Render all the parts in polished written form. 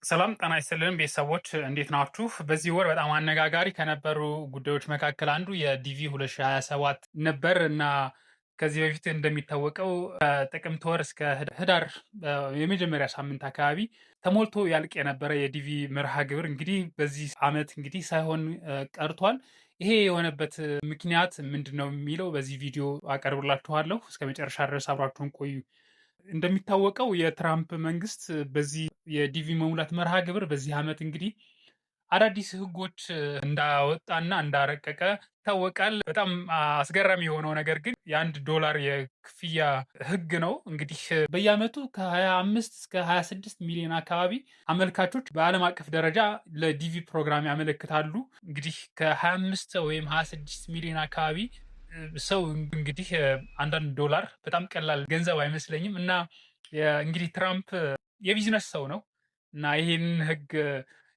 ሰላም ጤና ይስጥልን ቤተሰቦች፣ እንዴት ናችሁ? በዚህ ወር በጣም አነጋጋሪ ከነበሩ ጉዳዮች መካከል አንዱ የ DV 2027 ነበር እና ከዚህ በፊት እንደሚታወቀው ከጥቅምት ወር እስከ ህዳር የመጀመሪያ ሳምንት አካባቢ ተሞልቶ ያልቅ የነበረ የ DV መርሃ ግብር እንግዲህ በዚህ ዓመት እንግዲህ ሳይሆን ቀርቷል። ይሄ የሆነበት ምክንያት ምንድን ነው የሚለው በዚህ ቪዲዮ አቀርብላችኋለሁ። እስከ መጨረሻ ድረስ አብራችሁን ቆዩ። እንደሚታወቀው የትራምፕ መንግስት በዚህ የ DV መሙላት መርሃ ግብር በዚህ ዓመት እንግዲህ አዳዲስ ህጎች እንዳወጣና እንዳረቀቀ ይታወቃል። በጣም አስገራሚ የሆነው ነገር ግን የ1 ዶላር የክፍያ ህግ ነው። እንግዲህ በየዓመቱ ከ25 እስከ 26 ሚሊዮን አካባቢ አመልካቾች በዓለም አቀፍ ደረጃ ለ DV ፕሮግራም ያመለክታሉ። እንግዲህ ከ25 ወይም 26 ሚሊዮን አካባቢ ሰው እንግዲህ አንዳንድ ዶላር በጣም ቀላል ገንዘብ አይመስለኝም። እና እንግዲህ ትራምፕ የቢዝነስ ሰው ነው እና ይህንን ህግ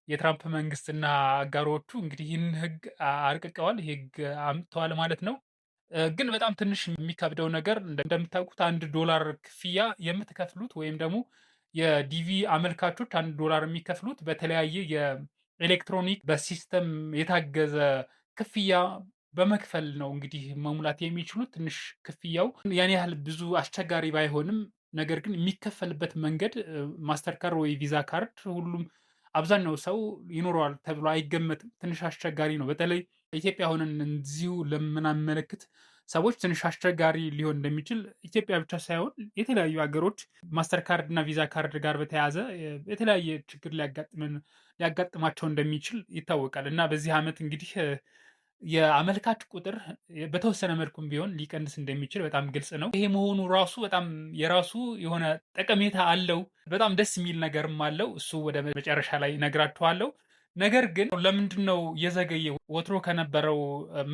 የትራምፕ መንግስትና አጋሮቹ እንግዲህ ይህንን ህግ አርቅቀዋል፣ ይህ ህግ አምጥተዋል ማለት ነው። ግን በጣም ትንሽ የሚከብደው ነገር እንደምታውቁት 1 ዶላር ክፍያ የምትከፍሉት ወይም ደግሞ የ DV አመልካቾች 1 ዶላር የሚከፍሉት በተለያየ የኤሌክትሮኒክ በ system የታገዘ ክፍያ በመክፈል ነው እንግዲህ መሙላት የሚችሉት። ትንሽ ክፍያው ያን ያህል ብዙ አስቸጋሪ ባይሆንም ነገር ግን የሚከፈልበት መንገድ Mastercard ወይ Visa card ሁሉም አብዛኛው ሰው ይኖረዋል ተብሎ አይገመትም። ትንሽ አስቸጋሪ ነው። በተለይ ኢትዮጵያ ሆነን እዚሁ ለምናመለክት ሰዎች ትንሽ አስቸጋሪ ሊሆን እንደሚችል፣ ኢትዮጵያ ብቻ ሳይሆን የተለያዩ ሀገሮች Mastercard እና Visa card ጋር በተያያዘ የተለያየ ችግር ሊያጋጥማቸው እንደሚችል ይታወቃል። እና በዚህ ዓመት እንግዲህ የአመልካች ቁጥር በተወሰነ መልኩም ቢሆን ሊቀንስ እንደሚችል በጣም ግልጽ ነው። ይሄ መሆኑ ራሱ በጣም የራሱ የሆነ ጠቀሜታ አለው። በጣም ደስ የሚል ነገርም አለው። እሱ ወደ መጨረሻ ላይ እነግራችኋለሁ። ነገር ግን ለምንድን ነው የዘገየው? ወትሮ ከነበረው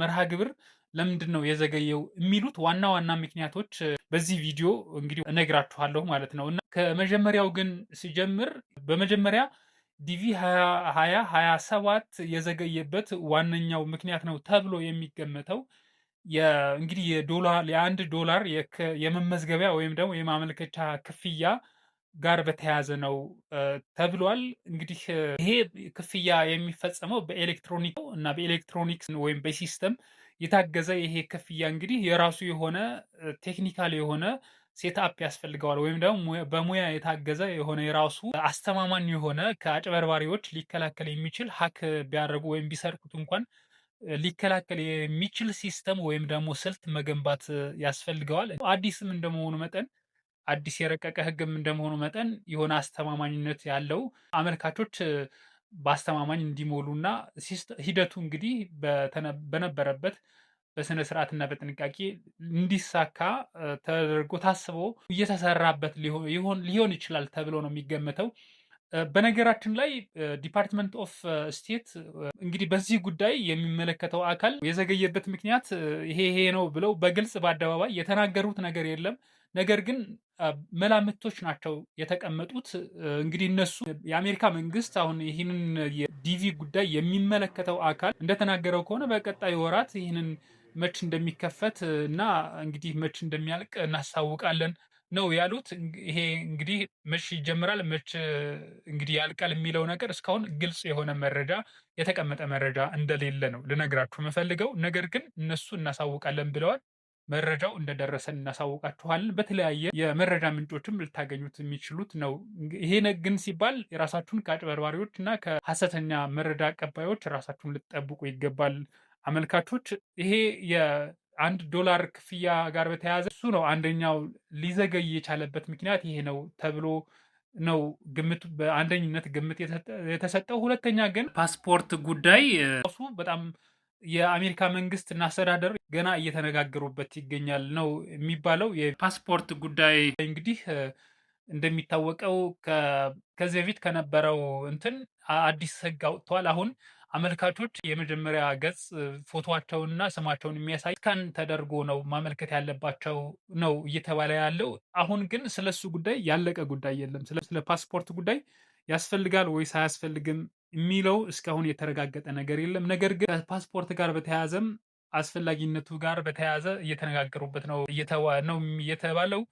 መርሃ ግብር ለምንድን ነው የዘገየው የሚሉት ዋና ዋና ምክንያቶች በዚህ ቪዲዮ እንግዲህ እነግራችኋለሁ ማለት ነው። እና ከመጀመሪያው ግን ሲጀምር በመጀመሪያ DV 2027 የዘገየበት ዋነኛው ምክንያት ነው ተብሎ የሚገመተው እንግዲህ የዶላር የ1 ዶላር የመመዝገቢያ ወይም ደግሞ የማመልከቻ ክፍያ ጋር በተያያዘ ነው ተብሏል። እንግዲህ ይሄ ክፍያ የሚፈጸመው በኤሌክትሮኒክ እና በኤሌክትሮኒክስ ወይም በ system የታገዘ ይሄ ክፍያ እንግዲህ የራሱ የሆነ technical የሆነ setup ያስፈልገዋል ወይም ደግሞ በሙያ የታገዘ የሆነ የራሱ አስተማማኝ የሆነ ከአጭበርባሪዎች ሊከላከል የሚችል፣ hack ቢያደርጉ ወይም ቢሰርቁት እንኳን ሊከላከል የሚችል system ወይም ደግሞ ስልት መገንባት ያስፈልገዋል። አዲስም እንደመሆኑ መጠን፣ አዲስ የረቀቀ ሕግም እንደመሆኑ መጠን የሆነ አስተማማኝነት ያለው አመልካቾች በአስተማማኝ እንዲሞሉና ሂደቱ እንግዲህ በነበረበት በስነ ስርዓትና በጥንቃቄ እንዲሳካ ተደርጎ ታስቦ እየተሰራበት ሊሆን ይችላል ተብሎ ነው የሚገመተው። በነገራችን ላይ Department of State እንግዲህ በዚህ ጉዳይ የሚመለከተው አካል የዘገየበት ምክንያት ይሄ ይሄ ነው ብለው በግልጽ በአደባባይ የተናገሩት ነገር የለም። ነገር ግን መላምቶች ናቸው የተቀመጡት። እንግዲህ እነሱ የአሜሪካ መንግስት አሁን ይህንን የ DV ጉዳይ የሚመለከተው አካል እንደተናገረው ከሆነ በቀጣይ ወራት ይህንን መች እንደሚከፈት እና እንግዲህ መች እንደሚያልቅ እናሳውቃለን ነው ያሉት። ይሄ እንግዲህ መች ይጀምራል፣ መች እንግዲህ ያልቃል የሚለው ነገር እስካሁን ግልጽ የሆነ መረጃ፣ የተቀመጠ መረጃ እንደሌለ ነው ልነግራችሁ የምፈልገው። ነገር ግን እነሱ እናሳውቃለን ብለዋል። መረጃው እንደደረሰን እናሳውቃችኋለን። በተለያየ የመረጃ ምንጮችም ልታገኙት የሚችሉት ነው። ይሄ ግን ሲባል የራሳችሁን ከአጭበርባሪዎች እና ከሀሰተኛ መረጃ አቀባዮች ራሳችሁን ልትጠብቁ ይገባል። አመልካቾች፣ ይሄ የ1 ዶላር ክፍያ ጋር በተያያዘ እሱ ነው አንደኛው ሊዘገይ የቻለበት ምክንያት ይሄ ነው ተብሎ ነው ግምቱ በአንደኝነት ግምት የተሰጠው። ሁለተኛ ግን ፓስፖርት ጉዳይ እሱ በጣም የአሜሪካ መንግስት እና አስተዳደር ገና እየተነጋገሩበት ይገኛል ነው የሚባለው። የፓስፖርት ጉዳይ እንግዲህ እንደሚታወቀው ከዚህ በፊት ከነበረው እንትን አዲስ ህግ አውጥተዋል። አሁን አመልካቾች የመጀመሪያ ገጽ ፎቶቸውንና ስማቸውን የሚያሳይ scan ተደርጎ ነው ማመልከት ያለባቸው ነው እየተባለ ያለው። አሁን ግን ስለሱ ጉዳይ ያለቀ ጉዳይ የለም። ስለ ፓስፖርት ጉዳይ ያስፈልጋል ወይስ አያስፈልግም የሚለው እስካሁን የተረጋገጠ ነገር የለም። ነገር ግን ከፓስፖርት ጋር በተያያዘም አስፈላጊነቱ ጋር በተያያዘ እየተነጋገሩበት ነው ነው የተባለው።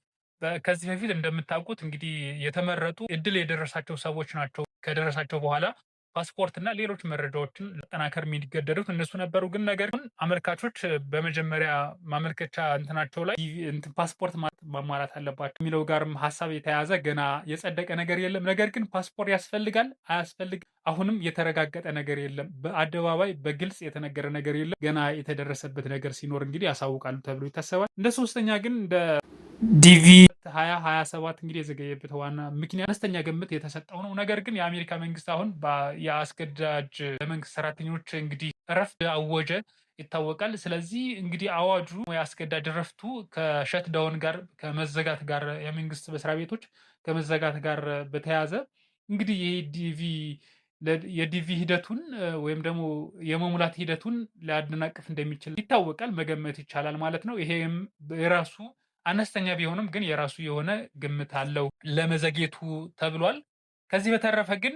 ከዚህ በፊት እንደምታውቁት እንግዲህ የተመረጡ እድል የደረሳቸው ሰዎች ናቸው። ከደረሳቸው በኋላ ፓስፖርት እና ሌሎች መረጃዎችን ለማጠናከር የሚገደዱት እነሱ ነበሩ። ግን ነገር ግን አመልካቾች በመጀመሪያ ማመልከቻ እንትናቸው ላይ ፓስፖርት ማሟላት አለባቸው የሚለው ጋርም ሀሳብ የተያዘ ገና የጸደቀ ነገር የለም። ነገር ግን ፓስፖርት ያስፈልጋል አያስፈልግም አሁንም የተረጋገጠ ነገር የለም። በአደባባይ በግልጽ የተነገረ ነገር የለም። ገና የተደረሰበት ነገር ሲኖር እንግዲህ ያሳውቃሉ ተብሎ ይታሰባል። እንደ ሶስተኛ ግን እንደ ዲቪ 2027 እንግዲህ የዘገየበት ዋና ምክንያት አነስተኛ ግምት የተሰጠው ነው። ነገር ግን የአሜሪካ መንግስት አሁን የአስገዳጅ ለመንግስት ሰራተኞች እንግዲህ እረፍት አወጀ ይታወቃል። ስለዚህ እንግዲህ አዋጁ የአስገዳጅ እረፍቱ ከ shutdown ጋር፣ ከመዘጋት ጋር፣ የመንግስት መስሪያ ቤቶች ከመዘጋት ጋር በተያያዘ እንግዲህ ይህ የዲቪ ሂደቱን ወይም ደግሞ የመሙላት ሂደቱን ሊያደናቅፍ እንደሚችል ይታወቃል፣ መገመት ይቻላል ማለት ነው። ይሄም የራሱ አነስተኛ ቢሆንም ግን የራሱ የሆነ ግምት አለው ለመዘግየቱ ተብሏል። ከዚህ በተረፈ ግን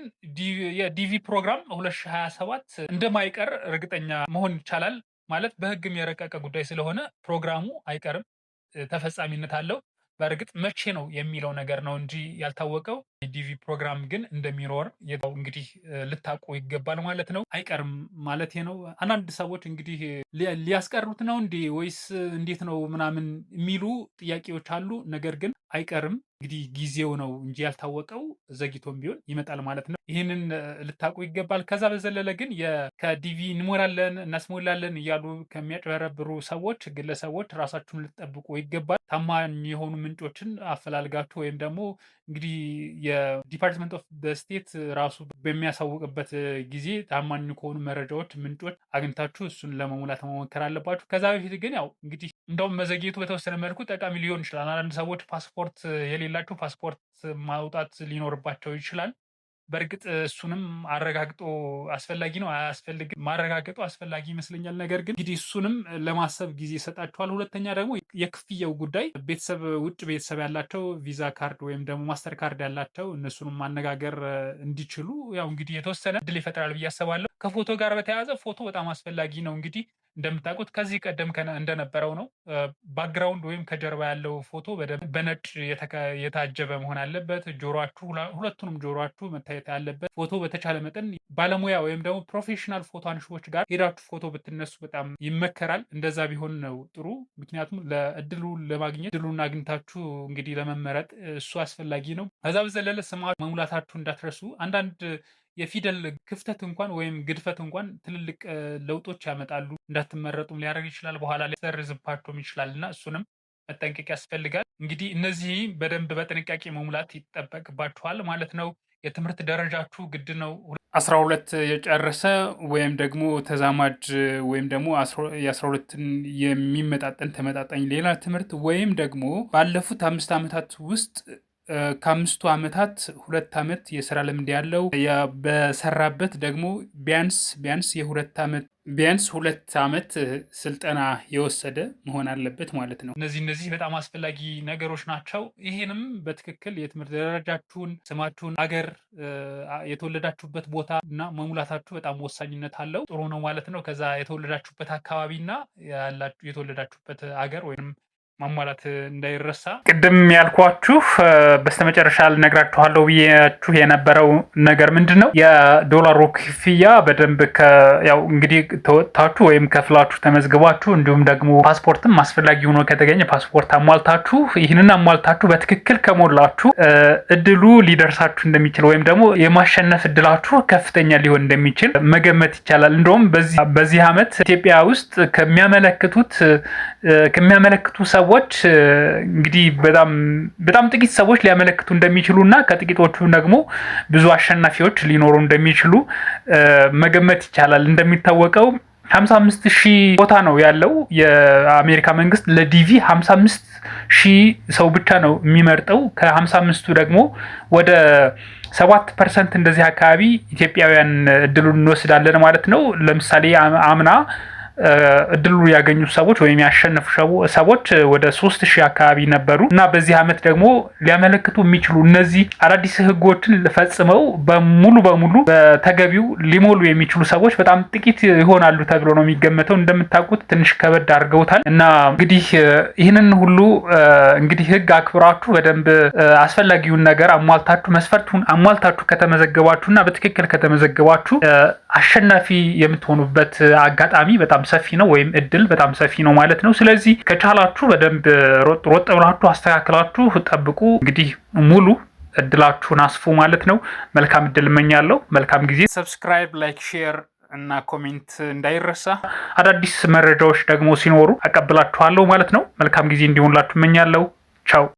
የዲቪ ፕሮግራም 2027 እንደማይቀር እርግጠኛ መሆን ይቻላል። ማለት በህግም የረቀቀ ጉዳይ ስለሆነ ፕሮግራሙ አይቀርም፣ ተፈጻሚነት አለው። በእርግጥ መቼ ነው የሚለው ነገር ነው እንጂ ያልታወቀው። የዲቪ ፕሮግራም ግን እንደሚኖር እንግዲህ ልታውቁ ይገባል ማለት ነው። አይቀርም ማለት ነው። አንዳንድ ሰዎች እንግዲህ ሊያስቀሩት ነው እንዴ ወይስ እንዴት ነው ምናምን የሚሉ ጥያቄዎች አሉ። ነገር ግን አይቀርም፣ እንግዲህ ጊዜው ነው እንጂ ያልታወቀው፣ ዘግይቶም ቢሆን ይመጣል ማለት ነው። ይህንን ልታውቁ ይገባል። ከዛ በዘለለ ግን ከዲቪ እንሞላለን እናስሞላለን እያሉ ከሚያጭበረብሩ ሰዎች፣ ግለሰቦች ራሳችሁን ልትጠብቁ ይገባል። ታማኝ የሆኑ ምንጮችን አፈላልጋችሁ ወይም ደግሞ እንግዲህ የ Department of State ራሱ በሚያሳውቅበት ጊዜ ታማኝ ከሆኑ መረጃዎች፣ ምንጮች አግኝታችሁ እሱን ለመሙላት መሞከር አለባችሁ። ከዛ በፊት ግን ያው እንግዲህ እንደውም መዘግየቱ በተወሰነ መልኩ ጠቃሚ ሊሆን ይችላል። አንዳንድ ሰዎች ፓስፖርት የሌላቸው ፓስፖርት ማውጣት ሊኖርባቸው ይችላል። በእርግጥ እሱንም አረጋግጦ አስፈላጊ ነው አያስፈልግም ማረጋገጡ አስፈላጊ ይመስለኛል። ነገር ግን እንግዲህ እሱንም ለማሰብ ጊዜ ይሰጣችኋል። ሁለተኛ ደግሞ የክፍያው ጉዳይ፣ ቤተሰብ ውጭ ቤተሰብ ያላቸው፣ ቪዛ ካርድ ወይም ደግሞ ማስተር ካርድ ያላቸው እነሱንም ማነጋገር እንዲችሉ ያው እንግዲህ የተወሰነ እድል ይፈጥራል ብዬ አስባለሁ። ከፎቶ ጋር በተያያዘ ፎቶ በጣም አስፈላጊ ነው። እንግዲህ እንደምታውቁት ከዚህ ቀደም እንደነበረው ነው። Background ወይም ከጀርባ ያለው ፎቶ በነጭ የታጀበ መሆን አለበት። ጆሮአችሁ፣ ሁለቱንም ጆሮአችሁ መታየት ያለበት ፎቶ፣ በተቻለ መጠን ባለሙያ ወይም ደግሞ professional ፎቶ አንሺዎች ጋር ሄዳችሁ ፎቶ ብትነሱ በጣም ይመከራል። እንደዛ ቢሆን ነው ጥሩ። ምክንያቱም ለእድሉ ለማግኘት፣ እድሉን አግኝታችሁ እንግዲህ ለመመረጥ እሱ አስፈላጊ ነው። ከዛ በዘለለ ስማ መሙላታችሁ እንዳትረሱ። አንዳንድ የፊደል ክፍተት እንኳን ወይም ግድፈት እንኳን ትልልቅ ለውጦች ያመጣሉ። እንዳትመረጡም ሊያደርግ ይችላል። በኋላ ሊሰርዝባቸውም ይችላል እና እሱንም መጠንቀቅ ያስፈልጋል። እንግዲህ እነዚህ በደንብ በጥንቃቄ መሙላት ይጠበቅባችኋል ማለት ነው። የትምህርት ደረጃችሁ ግድ ነው። 12 የጨረሰ ወይም ደግሞ ተዛማጅ ወይም ደግሞ የ12ን የሚመጣጠን ተመጣጣኝ ሌላ ትምህርት ወይም ደግሞ ባለፉት 5 ዓመታት ውስጥ ከ5ቱ ዓመታት 2 ዓመት የስራ ልምድ ያለው፣ በሰራበት ደግሞ ቢያንስ ቢያንስ የ2 ዓመት፣ ቢያንስ 2 ዓመት ስልጠና የወሰደ መሆን አለበት ማለት ነው። እነዚህ በጣም አስፈላጊ ነገሮች ናቸው። ይህንም በትክክል የትምህርት ደረጃችሁን፣ ስማችሁን፣ ሀገር፣ የተወለዳችሁበት ቦታ እና መሙላታችሁ በጣም ወሳኝነት አለው። ጥሩ ነው ማለት ነው። ከዛ የተወለዳችሁበት አካባቢ እና የተወለዳችሁበት ሀገር ወይም ማሟላት እንዳይረሳ። ቅድም ያልኳችሁ በስተመጨረሻ ልነግራችኋለሁ ብያችሁ የነበረው ነገር ምንድን ነው? የዶላሩ ክፍያ በደንብ ያው እንግዲህ ተወጥታችሁ ወይም ከፍላችሁ ተመዝግባችሁ እንዲሁም ደግሞ ፓስፖርትም አስፈላጊ ሆኖ ከተገኘ ፓስፖርት አሟልታችሁ፣ ይህንን አሟልታችሁ በትክክል ከሞላችሁ እድሉ ሊደርሳችሁ እንደሚችል ወይም ደግሞ የማሸነፍ እድላችሁ ከፍተኛ ሊሆን እንደሚችል መገመት ይቻላል። እንደውም በዚህ ዓመት ኢትዮጵያ ውስጥ ከሚያመለክቱ ሰዎች እንግዲህ በጣም በጣም ጥቂት ሰዎች ሊያመለክቱ እንደሚችሉ እና ከጥቂቶቹ ደግሞ ብዙ አሸናፊዎች ሊኖሩ እንደሚችሉ መገመት ይቻላል። እንደሚታወቀው 55 ሺህ ቦታ ነው ያለው። የአሜሪካ መንግስት ለዲቪ 55 ሺህ ሰው ብቻ ነው የሚመርጠው። ከ55ቱ ደግሞ ወደ 7% እንደዚህ አካባቢ ኢትዮጵያውያን እድሉን እንወስዳለን ማለት ነው። ለምሳሌ አምና እድሉ ያገኙ ሰዎች ወይም ያሸነፉ ሰዎች ወደ 3000 አካባቢ ነበሩ። እና በዚህ ዓመት ደግሞ ሊያመለክቱ የሚችሉ፣ እነዚህ አዳዲስ ህጎችን ፈጽመው በሙሉ በሙሉ በተገቢው ሊሞሉ የሚችሉ ሰዎች በጣም ጥቂት ይሆናሉ ተብሎ ነው የሚገመተው። እንደምታውቁት ትንሽ ከበድ አድርገውታል። እና እንግዲህ ይህንን ሁሉ እንግዲህ ህግ አክብራችሁ፣ በደንብ አስፈላጊውን ነገር አሟልታችሁ፣ መስፈርቱን አሟልታችሁ ከተመዘገባችሁ እና በትክክል ከተመዘገባችሁ አሸናፊ የምትሆኑበት አጋጣሚ በጣም ሰፊ ነው፣ ወይም እድል በጣም ሰፊ ነው ማለት ነው። ስለዚህ ከቻላችሁ በደንብ ሮጥ ሮጥ ብላችሁ አስተካክላችሁ ጠብቁ። እንግዲህ ሙሉ እድላችሁን አስፉ ማለት ነው። መልካም እድል እመኛለሁ። መልካም ጊዜ። Subscribe፣ like፣ share እና comment እንዳይረሳ። አዳዲስ መረጃዎች ደግሞ ሲኖሩ አቀብላችኋለሁ ማለት ነው። መልካም ጊዜ እንዲሆንላችሁ እመኛለሁ።